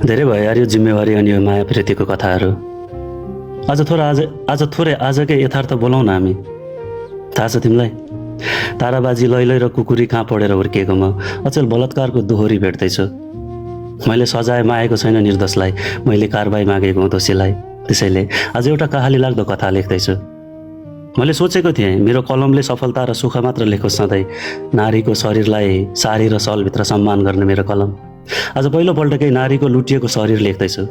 धेरै भयो यार यो जिम्मेवारी अनि यो माया प्रीतिको कथाहरू। आज थोरै आजकै यथार्थ बोलाउँ न हामी। थाहा छ तिमीलाई, ताराबाजी लैलै र कुकुरी कहाँ पढेर हुर्किएको म अचेल बलात्कारको दोहोरी भेट्दैछु। मैले सजाय मागेको छैन निर्दोषलाई, मैले कारबाही मागेको हुँ दोषीलाई। त्यसैले आज एउटा कहाली लाग्दो कथा लेख्दैछु। मैले सोचेको थिएँ मेरो कलमले सफलता र सुख मात्र लेखोस् सधैँ, नारीको शरीरलाई सारी र सलभित्र सम्मान गर्ने मेरो कलम। आज पहिलोपल्टकै नारीको लुटिएको शरीर लेख्दैछु।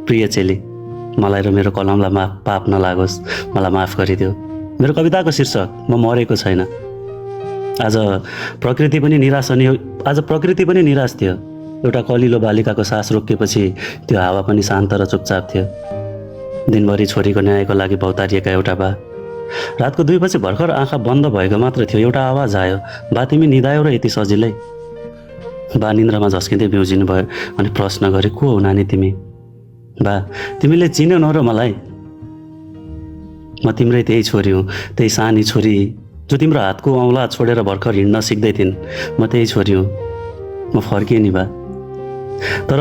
प्रिय चेली, मलाई र मेरो कलमलाई पाप नलागोस्, मलाई माफ गरिदियो। मेरो कविताको शीर्षक म मरेको छैन। आज प्रकृति पनि निराश थियो। एउटा कलिलो बालिकाको सास रोकिएपछि त्यो हावा पनि शान्त र चुपचाप थियो। दिनभरि छोरीको न्यायको लागि भौतारिएका एउटा बा। रातको 2 बजे भर्खर आँखा बन्द भएको मात्र थियो, एउटा आवाज आयो, बा तिमी निदायौ र यति सजिलै? बा निन्द्रामा झस्किँदै बिउजिनु भयो अनि प्रश्न गरे, को हो नानी तिमी? बा तिमीले चिन्यौ र मलाई? म तिम्रै त्यही छोरी हुँ, त्यही सानी छोरी जो तिम्रो हातको औँला छोडेर भर्खर हिँड्न सिक्दै थिइन्। म त्यही छोरी हुँ। म फर्किएँ नि बा, तर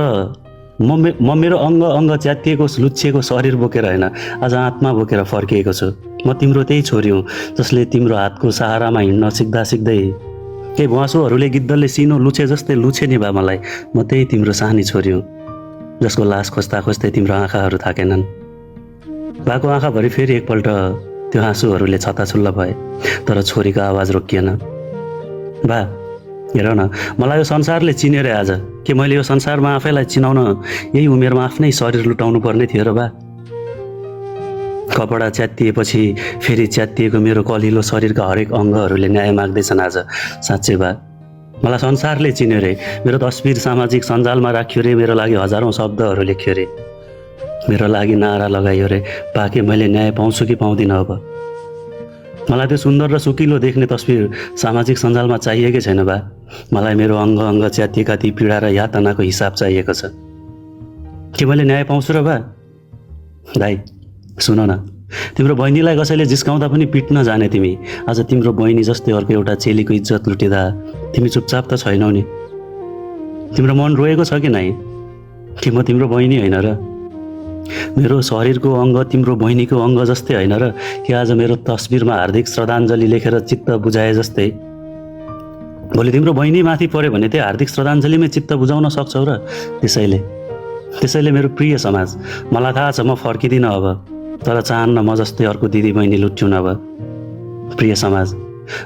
म मेरो अङ्ग अङ्ग च्यातिएको लुच्छिएको शरीर बोकेर होइन, आज आत्मा बोकेर फर्किएको छु। म तिम्रो त्यही छोरी हुँ जसले तिम्रो हातको सहारामा हिँड्न सिक्दा केही भुवासोहरूले गिद्धले सिनो लुछे जस्तै लुछे नि बा मलाई। म त्यही तिम्रो सानी छोरी हुँ जसको लास खोज्दा खोज्दै तिम्रो आँखाहरू थाकेनन्। बाको आँखाभरि फेरि एकपल्ट त्यो आँसुहरूले छताछुल्ल भए, तर छोरीको आवाज रोकिएन। बा हेर न, मलाई यो संसारले चिन्यो रे आज। के मैले यो संसारमा आफैलाई चिनाउन यही उमेरमा आफ्नै शरीर लुटाउनु पर्ने थियो र बा? कपडा च्यातिएपछि फेरि च्यातिएको मेरो कलिलो शरीरका हरेक अङ्गहरूले न्याय माग्दैछन् आज। साँच्चै बा, मलाई संसारले चिन्यो रे। मेरो तस्बिर सामाजिक सञ्जालमा राख्यो रे, मेरो लागि हजारौँ शब्दहरू लेख्यो रे, मेरो लागि नारा लगाइयो रे। बाँकी मैले न्याय पाउँछु कि पाउँदिनँ अब? मलाई त्यो सुन्दर र सुकिलो देख्ने तस्बिर सामाजिक सञ्जालमा चाहिएकै छैन बा। मलाई मेरो अङ्ग अङ्ग च्यातिएका ती पीडा र यातनाको हिसाब चाहिएको छ। के मैले न्याय पाउँछु र बा? दाइ सुन न, तिम्रो बहिनीलाई कसैले जिस्काउँदा पनि पिट्न जाने तिमी, आज तिम्रो बहिनी जस्तै अर्को एउटा चेलीको इज्जत लुटिँदा तिमी चुपचाप त छैनौ नि? तिम्रो मन रोएको छ कि नै? कि म तिम्रो बहिनी होइन र? मेरो शरीरको अङ्ग तिम्रो बहिनीको अङ्ग जस्तै होइन र? कि आज मेरो तस्बिरमा हार्दिक श्रद्धाञ्जली लेखेर चित्त बुझाए जस्तै भोलि तिम्रो बहिनी माथि पर्यो भने त्यही हार्दिक श्रद्धाञ्जलीमै चित्त बुझाउन सक्छौ र? त्यसैले मेरो प्रिय समाज, मलाई थाहा छ म फर्किदिनँ अब, तर चाहन्न म जस्तै अर्को दिदी बहिनी लुट्युन् अब। प्रिय समाज,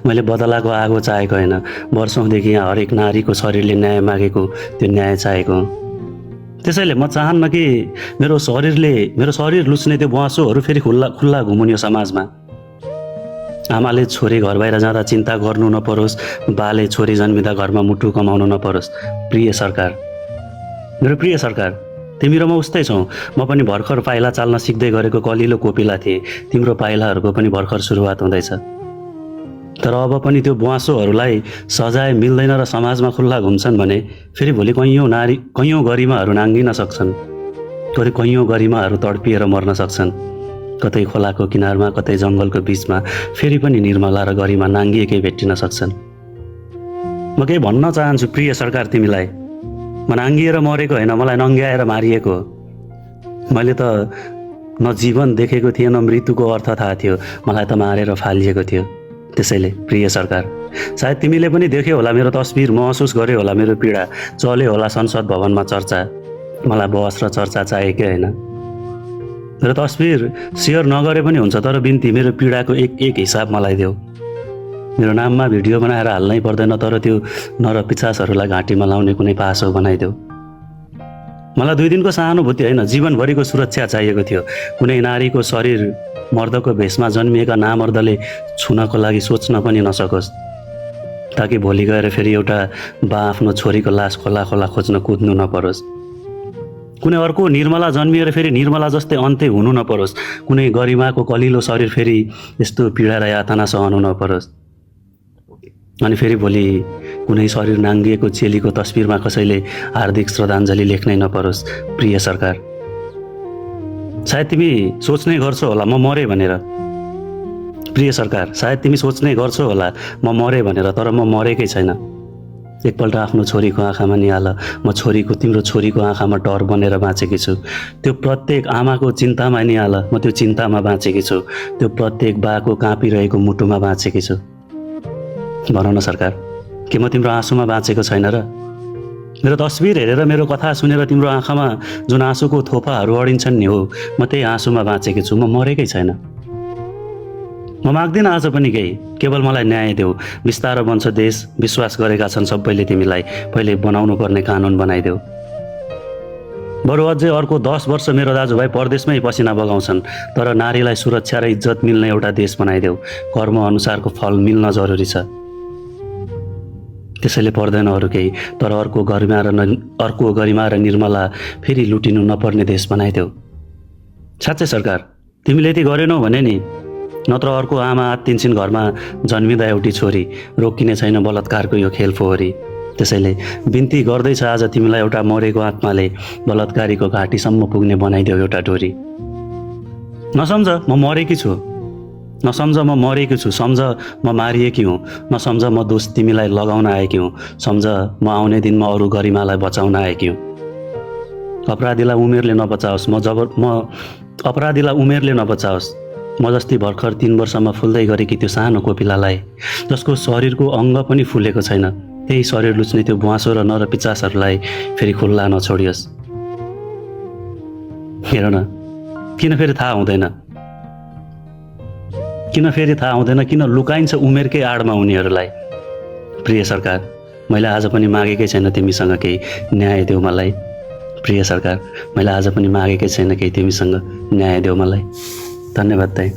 मैले बदलाको आगो चाहेको होइन, वर्षौँदेखि यहाँ हरेक नारीको शरीरले न्याय मागेको त्यो न्याय चाहेको। त्यसैले म चाहन्न कि मेरो शरीर लुच्ने त्यो बुवासोहरू फेरि खुल्ला घुमुन् यो समाजमा। आमाले छोरी घर बाहिर जाँदा चिन्ता गर्नु नपरोस्, बाले छोरी जन्मिँदा घरमा मुटु कमाउनु नपरोस्। मेरो प्रिय सरकार, तिमी र म उस्तै छौँ। म पनि भर्खर पाइला चाल्न सिक्दै गरेको कलिलो कोपिला थिएँ, तिम्रो पाइलाहरूको पनि भर्खर सुरुवात हुँदैछ। तर अब पनि त्यो बुवासोहरूलाई सजाय मिल्दैन र समाजमा खुल्ला घुम्छन् भने फेरि भोलि कैयौँ गरिमाहरू नाङ्गिन सक्छन्। कैयौँ गरिमाहरू तडपिएर मर्न सक्छन्। कतै खोलाको किनारमा, कतै जङ्गलको बिचमा फेरि पनि निर्मला र गरिमा नाङ्गिएकै भेटिन सक्छन्। म केही भन्न चाहन्छु प्रिय सरकार तिमीलाई, म नाङ्गिएर मरेको होइन, मलाई नङ्ग्याएर मारिएको। मैले त न जीवन देखेको थिएँ, न मृत्युको अर्थ थाहा थियो, मलाई त मारेर फालिएको थियो। त्यसैले प्रिय सरकार, सायद तिमीले पनि देख्यौ होला मेरो तस्बिर, महसुस गर्यो होला मेरो पीडा, चल्यो होला संसद भवनमा चर्चा। मलाई बहस र चर्चा चाहिएकै होइन। मेरो तस्बिर सेयर नगरे पनि हुन्छ, तर बिन्ती मेरो पीडाको एक हिसाब मलाई देऊ। मेरो नाममा भिडियो बनाएर हाल्नै पर्दैन, तर त्यो नर पिचासहरूलाई घाँटीमा लाउने कुनै पासो बनाइदेऊ। मलाई 2 दिनको सहानुभूति होइन, जीवनभरिको सुरक्षा चाहिएको थियो। कुनै नारीको शरीर मर्दको भेषमा जन्मिएका नामर्दले छुनको लागि सोच्न पनि नसकोस्, ताकि भोलि गएर फेरि एउटा बा आफ्नो छोरीको लास खोला खोज्न कुद्नु नपरोस्। कुनै अर्को निर्मला जन्मिएर फेरि निर्मला जस्तै अन्त्य हुनु नपरोस्। कुनै गरिमाको कलिलो शरीर फेरि यस्तो पीडा र यातना सहनु नपरोस्। अनि फेरि भोलि कुनै शरीर नाङ्गिएको चेलीको तस्बिरमा कसैले हार्दिक श्रद्धाञ्जली लेख्नै नपरोस्। प्रिय सरकार, सायद तिमी सोच्नै गर्छौ होला म मरेँ भनेर। प्रिय सरकार, सायद तिमी सोच्नै गर्छौ होला म मरेँ भनेर, तर म मरेकै छैन। एकपल्ट आफ्नो छोरीको आँखामा निहाल, म छोरीको तिम्रो छोरीको आँखामा डर बनेर बाँचेकी छु। त्यो प्रत्येक आमाको चिन्तामा निहाल, म त्यो चिन्तामा बाँचेकी छु। त्यो प्रत्येक बाको काँपिरहेको मुटुमा बाँचेकी छु। भन न सरकार, के म तिम्रो आँसुमा बाँचेको छैन र? मेरो तस्बिर हेरेर, मेरो कथा सुनेर तिम्रो आँखामा जुन आँसुको थोपाहरू अडिन्छन् नि, हो म त्यही आँसुमा बाँचेकी छु। म मरेकै छैन। म माग्दिनँ आज पनि केही, केवल मलाई न्याय देऊ। बिस्तारो बन्छ देश, विश्वास गरेका छन् सबैले तिमीलाई, पहिले बनाउनु पर्ने कानुन बनाइदेऊ। बरु अझै अर्को 10 वर्ष मेरो दाजुभाइ परदेशमै पसिना बगाउँछन्, तर नारीलाई सुरक्षा र इज्जत मिल्ने एउटा देश बनाइदेऊ। कर्म अनुसारको फल मिल्न जरुरी छ। त्यसैले पर्दैन अरू केही, तर अर्को गरिमा र निर्मला फेरि लुटिनु नपर्ने देश बनाइदेऊ। साँच्चै सरकार, तिमीले यति गरेनौ भने नि, नत्र अर्को आमा आत्तिन्छन् घरमा जन्मिँदा एउटी छोरी, रोकिने छैन बलात्कारको यो खेल फोहोरी। त्यसैले बिन्ती गर्दैछ आज तिमीलाई एउटा मरेको आत्माले, बलात्कारीको घाँटीसम्म पुग्ने बनाइदेऊ एउटा डोरी। नसम्झ म मरेकी छु, नसम्झ म मरेकी छु, सम्झ म मारिएकी हुँ। नसम्झ म दोष तिमीलाई लगाउन आएकी हुँ, सम्झ म आउने दिनमा अरू गरिमालाई बचाउन आएकी हुँ। अपराधीलाई उमेरले नबचाओस्, अपराधीलाई उमेरले नबचाओस्। म जस्ती भर्खर 3 वर्षमा फुल्दै गरेकी त्यो सानो कोपिलालाई, जसको शरीरको अङ्ग पनि फुलेको छैन, त्यही शरीर लुच्ने त्यो बुवासो र नर पिचासहरूलाई फेरि खुल्ला नछोडियोस्। हेर न, किन फेरि थाहा हुँदैन, किन लुकाइन्छ उमेरकै आडमा उनीहरूलाई। प्रिय सरकार, मैले आज पनि मागेकै छैन तिमीसँग केही, न्याय देऊ मलाई। प्रिय सरकार, मैले आज पनि मागेकै छैन केही, तिमीसँग न्याय देऊ मलाई। धन्यवाद दाइ।